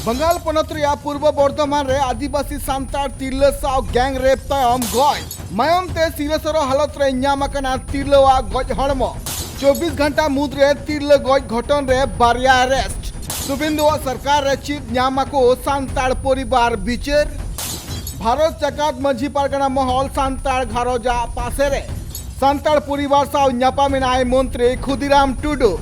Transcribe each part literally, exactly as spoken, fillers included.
ᱵᱟᱝᱜᱟᱞ ᱯᱚᱱᱚᱛ ᱨᱮᱭᱟᱜ ᱯᱩᱨᱵᱚ ᱵᱚᱨᱫᱷᱚᱢᱟᱱ ᱨᱮ ᱟᱹᱫᱤᱵᱟᱹᱥᱤ ᱥᱟᱱᱛᱟᱲ ᱛᱤᱨᱞᱟᱹ ᱥᱟᱶ ᱜᱮᱝ ᱨᱮᱯ ᱛᱟᱭᱚᱢ ᱜᱚᱡ᱾ ᱢᱟᱭᱟᱢ ᱛᱮ ᱥᱤᱨᱟᱹ ᱥᱚᱨᱚ ᱦᱟᱞᱚᱛ ᱨᱮ ᱧᱟᱢ ᱟᱠᱟᱱᱟ ᱛᱤᱨᱞᱟᱹᱣᱟᱜ ᱜᱚᱡ ᱦᱚᱲᱢᱚ᱾ ᱪᱚᱵᱵᱤᱥ ᱜᱷᱚᱱᱴᱟ ᱢᱩᱫᱽ ᱨᱮ ᱛᱤᱨᱞᱟᱹ ᱜᱚᱡ ᱜᱷᱚᱴᱚᱱ ᱨᱮ ᱵᱟᱨᱭᱟ ᱟᱨᱮᱥᱴ᱾ ᱥᱩᱵᱮᱱᱫᱩᱣᱟᱜ ᱥᱚᱨᱠᱟᱨ ᱨᱮ ᱪᱮᱫ ᱧᱟᱢ ᱟᱠᱚ ᱥᱟᱱᱛᱟᱲ ᱯᱚᱨᱤᱵᱟᱨ ᱵᱤᱪᱟᱹᱨ? ᱵᱷᱟᱨᱚᱛ ᱡᱟᱠᱟᱛ ᱢᱟᱹᱡᱷᱤ ᱯᱟᱨᱜᱟᱱᱟ ᱢᱚᱦᱚᱞ ᱥᱟᱱᱛᱟᱲ ᱜᱷᱟᱨᱚᱸᱡᱽ ᱟᱜ ᱯᱟᱥᱮ ᱨᱮ᱾ ᱥᱟᱱᱛᱟᱲ ᱯᱚᱨᱤᱵᱟᱨ ᱥᱟᱶ ᱧᱟᱯᱟᱢ ᱮᱱᱟᱭ ᱢᱚᱱᱛᱨᱤ ᱠᱷᱩᱫᱤᱨᱟᱢ ᱴᱩᱰᱩ᱾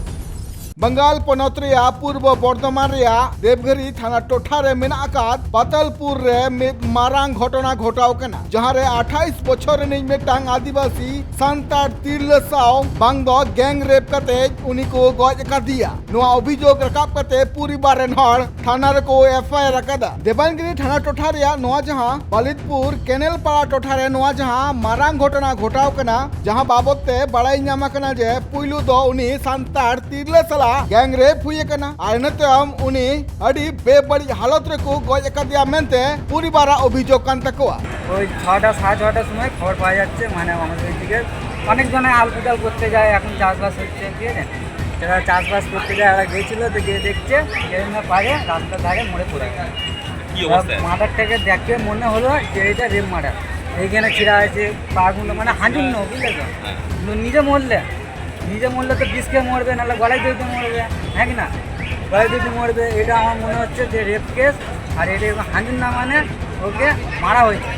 ᱵᱟᱝᱜᱟᱞ ᱯᱚᱱᱚᱛ ᱨᱮᱭᱟᱜ ᱯᱩᱨᱵᱚ ᱵᱚᱨᱫᱷᱚᱢᱟᱱ ᱨᱮᱭᱟᱜ ᱫᱮᱵᱜᱷᱟᱹᱨᱤ ᱛᱷᱟᱱᱟ ᱴᱚᱴᱷᱟ ᱨᱮ ᱢᱮᱱᱟᱜ ᱟᱠᱟᱫ ᱯᱟᱛᱟᱞᱯᱩᱨ ᱨᱮ ᱢᱤᱫ ᱢᱟᱨᱟᱝ ᱜᱷᱚᱴᱚᱱᱟ ᱜᱷᱚᱴᱟᱣ ᱠᱟᱱᱟ, ᱡᱟᱦᱟᱸ ᱨᱮ ᱟᱴᱷᱟᱭᱤᱥ ᱵᱚᱪᱷᱚᱨ ᱨᱤᱱᱤᱡ ᱢᱤᱫᱴᱟᱝ ᱟᱹᱫᱤᱵᱟᱹᱥᱤ ᱥᱟᱱᱛᱟᱲ ᱛᱤᱨᱞᱟᱹ ᱥᱟᱶ ᱵᱟᱝ ᱫᱚ ᱜᱮᱝ ᱨᱮᱯ ᱠᱟᱛᱮ ᱩᱱᱤ ᱠᱚ ᱜᱚᱡ ᱟᱠᱟᱫᱮᱭᱟ᱾ ᱱᱚᱣᱟ ᱚᱵᱷᱤᱡᱳᱜᱽ ᱨᱟᱠᱟᱵ ᱠᱟᱛᱮ ᱯᱚᱨᱤᱵᱟᱨ ᱨᱮᱱ ᱦᱚᱲ ᱛᱷᱟᱱᱟ ᱨᱮᱠᱚ ᱮᱯᱷ ᱟᱭ ᱟᱨ ᱟᱠᱟᱫᱟ᱾ ᱫᱮᱵᱟᱱᱜᱤᱨᱤ ᱛᱷᱟᱱᱟ ᱴᱚᱴᱷᱟ ᱨᱮᱭᱟᱜ ᱱᱚᱣᱟ ᱡᱟᱦᱟᱸ ᱵᱟᱞᱤᱫᱯᱩᱨ ᱠᱮᱱᱮᱞ ᱯᱟᱲᱟ ᱴᱚᱴᱷᱟ ᱨᱮ ᱱᱚᱣᱟ ᱡᱟᱦᱟᱸ ᱢᱟᱨᱟᱝ ᱜᱷᱚᱴᱚᱱᱟ ᱜᱷᱚᱴᱟᱣ ᱠᱟᱱᱟ, ᱡᱟᱦᱟᱸ ᱵᱟᱵᱚᱛ ᱛᱮ ᱵᱟᱲᱟᱭ ᱧᱟᱢ ᱟᱠᱟᱱᱟ ᱡᱮ ᱯᱩᱭᱞᱩ ᱫᱚ ᱩᱱᱤ ᱥᱟᱱᱛᱟᱲ ᱛᱤᱨᱞᱟᱹ ᱥᱟᱞᱟᱜ ᱜᱮᱝ ᱨᱮᱯ ᱦᱩᱭ ᱟᱠᱟᱱᱟ ᱟᱨ ᱤᱱᱟᱹ ᱛᱟᱭᱚᱢ ᱩᱱᱤ ᱟᱹᱰᱤ ᱵᱮᱵᱟᱹᱲᱤᱡ ᱦᱟᱞᱚᱛ ᱨᱮᱠᱚ ᱜᱚᱡ ᱟᱠᱟᱫᱮᱭᱟ ᱢᱮᱱᱛᱮ ᱯᱚᱨᱤᱵᱟᱨᱟᱜ ᱚᱵᱷᱤᱡᱳᱜᱽ ᱠᱟᱱ ᱛᱟᱠᱚᱣᱟ᱾ ওই ছটা, সাড়ে ছটার সময় খবর পাওয়া যাচ্ছে, মানে, আমাদের ওইদিকে অনেকজনে আলু চাল করতে যায়, এখন চাষবাস হচ্ছে, ঠিক আছে? তারা চাষবাস করতে যায়, ওরা গেছিল, তো গিয়ে দেখছে ট্রেনের পাড়ে রাস্তার ধারে মরে পড়ে গেছে। কি অবস্থায়? মার্ডারটাকে দেখে মনে হলো যে এটা রেপ মার্ডার। এইখানে ছিঁড়া হয়েছে, পাগুলো মানে হাজুর নো, বুঝলে তো? কিন্তু নিজে মরলে, নিজে মরলে তো বিষ খেয়ে মরবে, নাহলে গলায় দড়িতে মরবে, হ্যাঁ কি না? গলায় দড়িতে মরবে, এটা আমার মনে হচ্ছে যে রেপ কেস। আর এটা হাজুর না মানে ওকে মারা হয়েছে।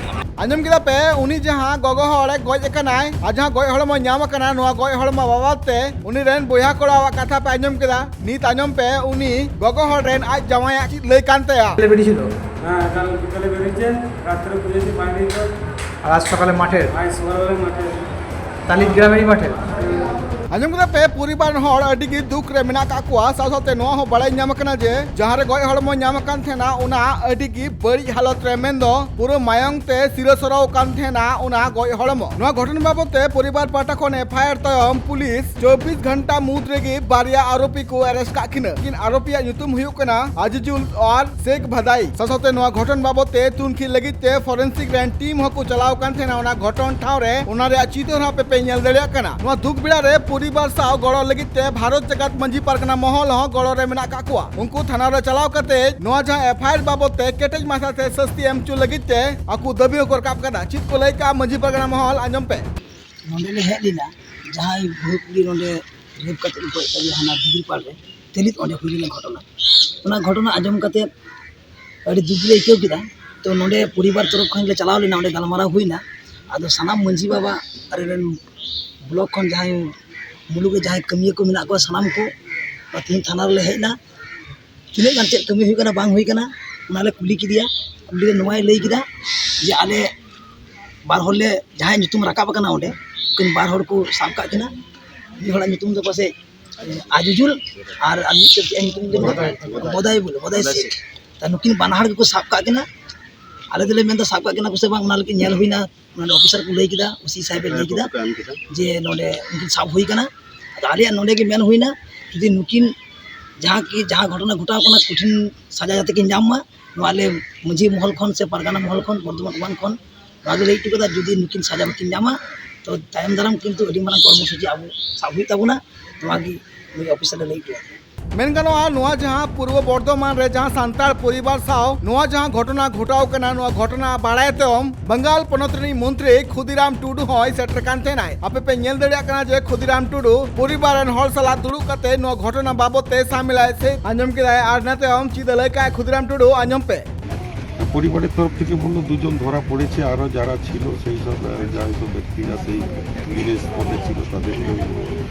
ᱟᱸᱡᱚᱢ ᱠᱮᱫᱟ ᱯᱮ, ᱩᱱᱤ ᱡᱟᱦᱟᱸ ᱜᱚᱜᱚ ᱦᱚᱲᱮ ᱜᱚᱡ ᱟᱠᱟᱱᱟᱭ ᱟᱨ ᱡᱟᱦᱟᱸ ᱜᱚᱡ ᱦᱚᱲᱢᱚ ᱧᱟᱢ ᱟᱠᱟᱱᱟ, ᱱᱚᱣᱟ ᱜᱚᱡ ᱦᱚᱲᱢᱚ ᱵᱟᱵᱚᱫ ᱛᱮ ᱩᱱᱤ ᱨᱮᱱ ᱵᱚᱭᱦᱟ ᱠᱚᱲᱟᱣᱟᱜ ᱠᱟᱛᱷᱟ ᱯᱮ ᱟᱸᱡᱚᱢ ᱠᱮᱫᱟ᱾ ᱱᱤᱛ ᱟᱸᱡᱚᱢ ᱯᱮ, ᱩᱱᱤ ᱜᱚᱜᱚ ᱦᱚᱲ ᱨᱮᱱ ᱟᱡ ᱡᱟᱶᱟᱭᱟᱜ ᱪᱮᱫ ᱞᱟᱹᱭ ᱠᱟᱱ ᱛᱟᱭᱟ᱾ ᱦᱮᱸ, ᱠᱟᱞ ᱵᱤᱠᱟᱞᱮ ᱵᱮᱨᱮᱫ ᱪᱮ, ᱨᱟᱛᱨᱮ ᱵᱩᱡᱷᱟᱹᱣ ᱪᱮ, ᱵᱟᱝ ᱦᱩᱭᱩᱜ ᱠᱟᱱ᱾ ᱟᱨ ᱟᱡ ᱥᱚᱠᱟᱞᱮ ᱢᱟᱴᱷᱮ᱾ ᱟᱡ ᱥᱚᱠᱟᱞᱮ ᱢᱟᱴᱷᱮ᱾ ᱛᱟᱞᱤᱡ ᱜᱨᱟᱢᱮᱨᱤ ᱢᱟᱴᱷᱮ᱾ ᱟᱸᱡᱚᱢ ᱠᱮᱫᱟ ᱯᱮ, ᱯᱚᱨᱤᱵᱟᱨ ᱨᱮᱱ ᱦᱚᱲ ᱟᱹᱰᱤ ᱜᱮ ᱫᱩᱠ ᱨᱮ ᱢᱮᱱᱟᱜ ᱟᱠᱟᱫ ᱠᱚᱣᱟ᱾ ᱥᱟᱶ ᱥᱟᱶᱛᱮ ᱱᱚᱣᱟ ᱦᱚᱸ ᱵᱟᱲᱟᱭ ᱧᱟᱢ ᱟᱠᱟᱱᱟ ᱡᱮ ᱡᱟᱦᱟᱸ ᱨᱮ ᱜᱚᱡ ᱦᱚᱲᱢᱚ ᱧᱟᱢ ᱟᱠᱟᱱ ᱛᱟᱦᱮᱱᱟ, ᱚᱱᱟ ᱟᱹᱰᱤ ᱜᱮ ᱵᱟᱹᱲᱤᱡ ᱦᱟᱞᱚᱛ ᱨᱮ, ᱢᱮᱱᱫᱚ ᱯᱩᱨᱟᱹ ᱢᱟᱭᱟᱝ ᱛᱮ ᱥᱤᱨᱟᱹ ᱥᱚᱨᱟᱣ ᱟᱠᱟᱱ ᱛᱟᱦᱮᱱᱟ ᱚᱱᱟ ᱜᱚᱡ ᱦᱚᱲᱢᱚ᱾ ᱱᱚᱣᱟ ᱜᱷᱚᱴᱚᱱ ᱵᱟᱵᱚᱛ ᱛᱮ ᱯᱚᱨᱤᱵᱟᱨ ᱯᱟᱦᱴᱟ ᱠᱷᱚᱱ ᱮᱯᱷ ᱟᱭ ᱟᱨ ᱛᱟᱭᱚᱢ ᱯᱩᱞᱤᱥ ᱪᱚᱵᱵᱤᱥ ᱜᱷᱚᱱᱴᱟ ᱢᱩᱫᱽ ᱨᱮᱜᱮ ᱵᱟᱨᱭᱟ ᱟᱨᱳᱯᱤ ᱠᱚ ᱟᱨᱮᱥᱴ ᱠᱟᱜ ᱠᱤᱱᱟ᱾ ᱩᱱᱠᱤᱱ ᱟᱨᱳᱯᱤᱭᱟᱜ ᱧᱩᱛᱩᱢ ᱦᱩᱭᱩᱜ ᱠᱟᱱᱟ ᱟᱡᱤᱡᱩᱞ ᱟᱨ ᱥᱮᱠ ᱵᱷᱟᱫᱟᱭᱤ᱾ ᱥᱟᱶ ᱥᱟᱶᱛᱮ ᱱᱚᱣᱟ ᱜᱷᱚᱴᱚᱱ ᱵᱟᱵᱚᱛ ᱛᱮ ᱛᱩᱱᱠᱷᱤ ᱞᱟᱹᱜᱤᱫ ᱛᱮ ᱯᱷᱚᱨᱮᱱᱥᱤᱠ ᱨᱮᱱ ᱴᱤᱢ ᱦᱚᱸᱠᱚ ᱪᱟᱞᱟᱣ ᱠᱟᱱ ᱛᱟᱦᱮᱱᱟ ᱚᱱᱟ ᱜᱷᱚᱴᱚᱱ ᱴᱷᱟᱶ ᱨᱮ᱾ ᱚᱱᱟ ᱨᱮᱭᱟᱜ ᱪᱤᱛᱟᱹᱨ ᱦᱚᱸ ᱟᱯᱮ ᱯᱮ ᱧᱮᱞ ᱫᱟᱲᱮᱭᱟᱜ ᱠᱟᱱᱟ᱾ ᱱᱚᱣᱟ ᱫᱩᱠ ᱵᱮᱲᱟ ᱨᱮ ᱯᱚᱨᱤᱵᱟᱨ ᱥᱟᱶ ᱜᱚᱲᱚ ᱞᱟᱹᱜᱤᱫ ᱛᱮ ᱵᱷᱟᱨᱚᱛ ᱡᱟᱠᱟᱛ ᱢᱟᱹᱡᱷᱤ ᱯᱟᱨᱜᱟᱱᱟ ᱢᱚᱦᱚᱞ ᱦᱚᱸ ᱜᱚᱲᱚ ᱨᱮ ᱢᱮᱱᱟᱜ ᱟᱠᱟᱫ ᱠᱚᱣᱟ᱾ ᱩᱱᱠᱩ ᱛᱷᱟᱱᱟ ᱨᱮ ᱪᱟᱞᱟᱣ ᱠᱟᱛᱮ ᱱᱚᱣᱟ ᱡᱟᱦᱟᱸ ᱮᱯᱷ ᱟᱭ ᱟᱨ ᱵᱟᱵᱚᱛ ᱛᱮ ᱠᱮᱴᱮᱡ ᱢᱟᱪᱷᱟ ᱛᱮ ᱥᱟᱹᱥᱛᱤ ᱮᱢ ᱦᱚᱪᱚ ᱞᱟᱹᱜᱤᱫ ᱛᱮ ᱟᱠᱚ ᱫᱟᱹᱵᱤ ᱦᱚᱸᱠᱚ ᱨᱟᱠᱟᱵ ᱠᱟᱫᱟ᱾ ᱪᱮᱫ ᱠᱚ ᱞᱟᱹᱭ ᱠᱟᱜᱼᱟ ᱢᱟᱹᱡᱷᱤ ᱯᱟᱨᱜᱟᱱᱟ ᱢᱚᱦᱚᱞ, ᱟᱸᱡᱚᱢ ᱯᱮ᱾ ᱱᱚᱸᱰᱮ ᱞᱮ ᱦᱮᱡ ᱞᱮᱱᱟ, ᱡᱟᱦᱟᱸᱭ ᱵᱟᱹᱦᱩ ᱠᱩᱲᱤ ᱱᱚᱸᱰᱮ ᱨᱮᱯ ᱠᱟᱛᱮ ᱠᱚ ᱜᱚᱡ ᱠᱟᱫᱮᱭᱟ ᱦᱟᱱᱟ ᱫᱤᱜᱤᱨᱯᱟᱲ ᱨᱮ, ᱛᱮᱞᱤᱛ ᱚᱸᱰᱮ ᱦᱩᱭ ᱞᱮᱱᱟ ᱜᱷᱚᱴᱚᱱᱟ᱾ ᱚᱱᱟ ᱜᱷᱚᱴᱚᱱᱟ ᱟᱸᱡᱚᱢ ᱠᱟᱛᱮ ᱟᱹᱰᱤ ᱫᱩᱠ ᱞᱮ ᱟᱹᱭᱠᱟᱹᱣ ᱠᱮᱫᱟ᱾ ᱛᱚ ᱱᱚᱸᱰᱮ ᱯᱚᱨᱤᱵᱟᱨ ᱛᱚᱨᱚᱯ ᱠᱷᱚᱱ ᱞᱮ ᱪᱟᱞᱟᱣ ᱞᱮᱱᱟ, ᱚᱸᱰᱮ ᱜᱟᱞᱢᱟᱨᱟᱣ ᱦᱩᱭᱱᱟ᱾ ᱟᱫᱚ ᱥᱟᱱᱟᱢ ᱢᱟᱹᱡᱷᱤ ᱵᱟᱵᱟ ᱟᱨ ᱨᱮᱱ ᱵᱞᱚᱠ ᱠᱷᱚᱱ ᱡᱟᱦᱟᱸᱭ ᱢᱩᱞᱩᱠ ᱨᱮ ᱡᱟᱦᱟᱸᱭ ᱠᱟᱹᱢᱤᱭᱟᱹ ᱠᱚ ᱢᱮᱱᱟᱜ ᱠᱚᱣᱟ ᱥᱟᱱᱟᱢ ᱠᱚ ᱛᱮᱦᱮᱧ ᱛᱷᱟᱱᱟ ᱨᱮᱞᱮ ᱦᱮᱡ ᱮᱱᱟ᱾ ᱛᱤᱱᱟᱹᱜ ᱜᱟᱱ ᱪᱮᱫ ᱠᱟᱹᱢᱤ ᱦᱩᱭᱩᱜ ᱠᱟᱱᱟ ᱵᱟᱝ ᱦᱩᱭ ᱠᱟᱱᱟ ᱚᱱᱟ ᱞᱮ ᱠᱩᱞᱤ ᱠᱮᱫᱮᱭᱟ᱾ ᱠᱩᱞᱤ ᱨᱮ ᱱᱚᱣᱟᱭ ᱞᱟᱹᱭ ᱠᱮᱫᱟ ᱡᱮ ᱟᱞᱮ ᱵᱟᱨ ᱦᱚᱲ ᱞᱮ ᱡᱟᱦᱟᱸᱭ ᱧᱩᱛᱩᱢ ᱨᱟᱠᱟᱵ ᱟᱠᱟᱱᱟ ᱚᱸᱰᱮ, ᱩᱱᱠᱤᱱ ᱵᱟᱨ ᱦᱚᱲ ᱠᱚ ᱥᱟᱵ ᱠᱟᱜ ᱠᱤᱱᱟ᱾ ᱢᱤᱫ ᱦᱚᱲᱟᱜ ᱧᱩᱛᱩᱢ ᱫᱚ ᱯᱟᱥᱮᱡ ᱟᱡᱩᱡᱩᱞ ᱟᱨ ᱟᱨ ᱢᱤᱫ ᱪᱮᱫ ᱧᱩᱛᱩᱢ ᱫᱚ ᱵᱚᱫᱟᱭ ᱵᱚᱞᱮ, ᱵᱚᱫᱟᱭ ᱥᱮᱠᱷ᱾ ᱛᱟ ᱱᱩᱠᱤᱱ ᱵᱟᱱᱟ ᱦᱚᱲ ᱜᱮᱠᱚ ᱥᱟᱵ ᱠᱟᱜ ᱠᱤᱱᱟ᱾ ᱟᱞᱮ ᱫᱚᱞᱮ ᱢᱮᱱᱫᱟ ᱥᱟᱵ ᱠᱟᱜ ᱠᱤᱱᱟ ᱠᱚ ᱥᱮ ᱵᱟᱝ, ᱚᱱᱟ ᱞᱟᱹᱜᱤᱫ ᱧᱮᱞ ᱦᱩᱭᱱᱟ᱾ ᱚᱱᱟ ᱚᱯᱷᱤᱥᱟᱨ ᱠᱚ ᱞᱟᱹᱭ ᱠᱮᱫᱟ, ᱳᱥᱤ ᱥᱟᱦᱮᱵ ᱮ ᱞᱟᱹᱭ ᱠᱮᱫᱟ ᱡᱮ ᱱᱚᱰᱮ ᱩᱱᱠᱤᱱ ᱥᱟᱵ ᱦᱩᱭ ᱠᱟᱱᱟ᱾ ᱟᱫᱚ ᱟᱞᱮᱭᱟᱜ ᱱᱚᱰᱮ ᱜᱮ ᱢᱮᱱ ᱦᱩᱭᱱᱟ, ᱡᱩᱫᱤ ᱱᱩᱠᱤᱱ ᱡᱟᱦᱟᱸ ᱠᱤ ᱡᱟᱦᱟᱸ ᱜᱷᱚᱴᱚᱱᱟ ᱜᱷᱚᱴᱟᱣ ᱠᱟᱱᱟ ᱠᱚᱴᱷᱤᱱ ᱥᱟᱡᱟ ᱡᱟᱛᱮ ᱠᱤᱱ ᱧᱟᱢ ᱢᱟ, ᱱᱚᱣᱟ ᱟᱞᱮ ᱢᱟᱹᱡᱷᱤ ᱢᱚᱦᱚᱞ ᱠᱷᱚᱱ ᱥᱮ ᱯᱟᱨᱜᱟᱱᱟ ᱢᱚᱦᱚᱞ ᱠᱷᱚᱱ ᱵᱚᱨᱫᱷᱚᱢᱟᱱ ᱳᱣᱟᱱ ᱠᱷᱚᱱ ᱱᱚᱣᱟ ᱜᱮ ᱞᱟᱹᱭ ᱦᱚᱴᱚ ᱠᱟᱫᱟ, ᱡᱩᱫᱤ ᱱᱩᱠᱤᱱ ᱥᱟᱡᱟ ᱵᱟᱹᱠᱤᱱ ᱧᱟᱢᱟ ᱛᱚ ᱛᱟᱭᱚᱢ ᱫᱟᱨᱟᱢ ᱠᱤᱱᱛᱩ ᱟᱹᱰᱤ ᱢᱟᱨᱟᱝ ᱠᱚᱨᱢᱚᱥᱩᱪᱤ ᱟᱵᱚ ᱥᱟᱵ ᱦᱩᱭᱩᱜ ᱛᱟᱵᱚᱱᱟ᱾ ᱱᱚᱣᱟ ᱜᱮ ᱱᱩᱭ ᱚᱯᱷᱤᱥᱟᱨ ᱮ ᱞᱟᱹᱭ ᱦᱚᱴᱚ ᱠᱟᱫᱟ᱾ ᱢᱮᱱ ᱜᱟᱱᱚᱜᱼᱟ, ᱱᱚᱣᱟ ᱡᱟᱦᱟᱸ ᱯᱩᱨᱵᱚ ᱵᱚᱨᱫᱷᱚᱢᱟᱱ ᱨᱮ ᱡᱟᱦᱟᱸ ᱥᱟᱱᱛᱟᱲ ᱯᱚᱨᱤᱵᱟᱨ ᱥᱟᱶ ᱱᱚᱣᱟ ᱡᱟᱦᱟᱸ ᱜᱷᱚᱴᱚᱱᱟ ᱜᱷᱚᱴᱟᱣ ᱠᱟᱱᱟ, ᱱᱚᱣᱟ ᱜᱷᱚᱴᱚᱱᱟ ᱵᱟᱲᱟᱭ ᱛᱟᱭᱚᱢ ᱵᱟᱝᱜᱟᱞ ᱯᱚᱱᱚᱛ ᱨᱤᱱᱤᱡ ᱢᱚᱱᱛᱨᱤ ᱠᱷᱩᱫᱤᱨᱟᱢ ᱴᱩᱰᱩ ᱦᱚᱸᱭ ᱥᱮᱴᱮᱨ ᱠᱟᱱ ᱛᱟᱦᱮᱱᱟᱭ᱾ ᱟᱯᱮ ᱯᱮ ᱧᱮᱞ ᱫᱟᱲᱮᱭᱟᱜ ᱠᱟᱱᱟ ᱡᱮ ᱠᱷᱩᱫᱤᱨᱟᱢ ᱴᱩᱰᱩ ᱯᱚᱨᱤᱵᱟᱨ ᱨᱮᱱ ᱦᱚᱲ ᱥᱟᱞᱟᱜ ᱫᱩᱲᱩᱵ ᱠᱟᱛᱮ ᱱᱚᱣᱟ ᱜᱷᱚᱴᱚᱱᱟ ᱵᱟᱵᱚᱛ ᱛᱮ ᱥᱟᱢᱤᱞᱟᱭ ᱥᱮ ᱟᱸᱡᱚᱢ ᱠᱮᱫᱟᱭ᱾ ᱟᱨ ᱤᱱᱟᱹ ᱛᱟᱭᱚᱢ ᱪᱮᱫ ᱮ ᱞᱟᱹᱭ ᱠᱟᱜᱼᱟ ᱠᱷᱩᱫᱤᱨᱟᱢ ᱴᱩᱰᱩ, ᱟᱸᱡᱚᱢ ᱯᱮ᱾ পরিবারের তরফ থেকে বললো দুজন ধরা পড়েছে, আরও যারা ছিল সেই সব, আহ, যারা সব ব্যক্তিরা সেই দিনের স্পটে ছিল তাদেরকে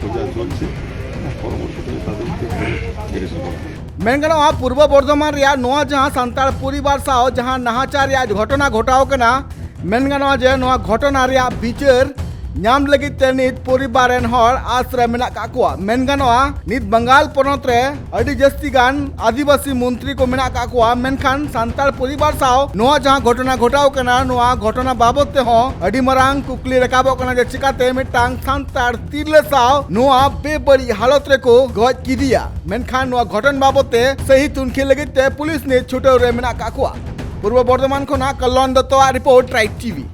খোঁজা চলছে। পরবর্তীতে তাদেরকে ধরে অ্যারেস্ট করা হবে। ᱢᱮᱱ ᱜᱟᱱᱚᱜᱼᱟ, ᱯᱩᱨᱵᱚ ᱵᱚᱨᱫᱷᱚᱢᱟᱱ ᱨᱮᱭᱟᱜ ᱱᱚᱣᱟ ᱡᱟᱦᱟᱸ ᱥᱟᱱᱛᱟᱲ ᱯᱚᱨᱤᱵᱟᱨ ᱥᱟᱶ ᱡᱟᱦᱟᱸ ᱱᱟᱦᱟᱪᱟᱨ ᱨᱮᱭᱟᱜ ᱜᱷᱚᱴᱚᱱᱟ ᱜᱷᱚᱴᱟᱣ ᱠᱟᱱᱟ, ᱢᱮᱱ ᱜᱟᱱᱚᱜᱼᱟ ᱡᱮ ᱱᱚᱣᱟ ᱜᱷᱚᱴᱚᱱᱟ ᱨᱮᱭᱟᱜ ᱵᱤᱪᱟᱹᱨ ᱧᱟᱢ ᱞᱟᱹᱜᱤᱫ ᱛᱮ ᱱᱤᱛ ᱯᱚᱨᱤᱵᱟᱨ ᱨᱮᱱ ᱦᱚᱲ ᱟᱥ ᱨᱮ ᱢᱮᱱᱟᱜ ᱠᱟᱜ ᱠᱚᱣᱟ᱾ ᱢᱮᱱ ᱜᱟᱱᱚᱜᱼᱟ, ᱱᱤᱛ ᱵᱟᱝᱜᱟᱞ ᱯᱚᱱᱚᱛ ᱨᱮ ᱟᱹᱰᱤ ᱡᱟᱹᱥᱛᱤ ᱜᱟᱱ ᱟᱹᱫᱤᱵᱟᱹᱥᱤ ᱢᱚᱱᱛᱨᱤ ᱠᱚ ᱢᱮᱱᱟᱜ ᱠᱟᱜ ᱠᱚᱣᱟ, ᱢᱮᱱᱠᱷᱟᱱ ᱥᱟᱱᱛᱟᱲ ᱯᱚᱨᱤᱵᱟᱨ ᱥᱟᱶ ᱱᱚᱣᱟ ᱡᱟᱦᱟᱸ ᱜᱷᱚᱴᱚᱱᱟ ᱜᱷᱚᱴᱟᱣ ᱠᱟᱱᱟ, ᱱᱚᱣᱟ ᱜᱷᱚᱴᱚᱱᱟ ᱵᱟᱵᱚᱛ ᱛᱮᱦᱚᱸ ᱟᱹᱰᱤ ᱢᱟᱨᱟᱝ ᱠᱩᱠᱞᱤ ᱨᱟᱠᱟᱵᱚᱜ ᱠᱟᱱᱟ ᱡᱮ ᱪᱤᱠᱟᱛᱮ ᱢᱤᱫᱴᱟᱝ ᱥᱟᱱᱛᱟᱲ ᱛᱤᱨᱞᱟᱹ ᱥᱟᱶ ᱱᱚᱣᱟ ᱵᱮᱵᱟᱹᱲᱤᱡ ᱦᱟᱞᱚᱛ ᱨᱮᱠᱚ ᱜᱚᱡ ᱠᱮᱫᱮᱭᱟ᱾ ᱢᱮᱱᱠᱷᱟᱱ ᱱᱚᱣᱟ ᱜᱷᱚᱴᱚᱱ ᱵᱟᱵᱚᱛ ᱛᱮ ᱥᱟᱹᱦᱤ ᱛᱩᱱᱠᱷᱤ ᱞᱟᱹᱜᱤᱫ ᱛᱮ ᱯᱩᱞᱤᱥ ᱱᱤᱛ ᱪᱷᱩᱴᱟᱹᱣ ᱨᱮ ᱢᱮᱱᱟᱜ ᱠᱟᱜ ᱠᱚᱣᱟ᱾ ᱯᱩᱨᱵᱚ ᱵᱚᱨᱫᱷᱚᱢᱟᱱ ᱠᱷᱚᱱᱟᱜ ᱠᱚᱞᱞᱚᱱ ᱫᱚᱛᱛᱚᱣᱟᱜ ᱨᱤᱯᱳᱨᱴ, ᱴᱨᱟᱭᱤᱵᱽ ᱴᱤᱵᱷᱤ᱾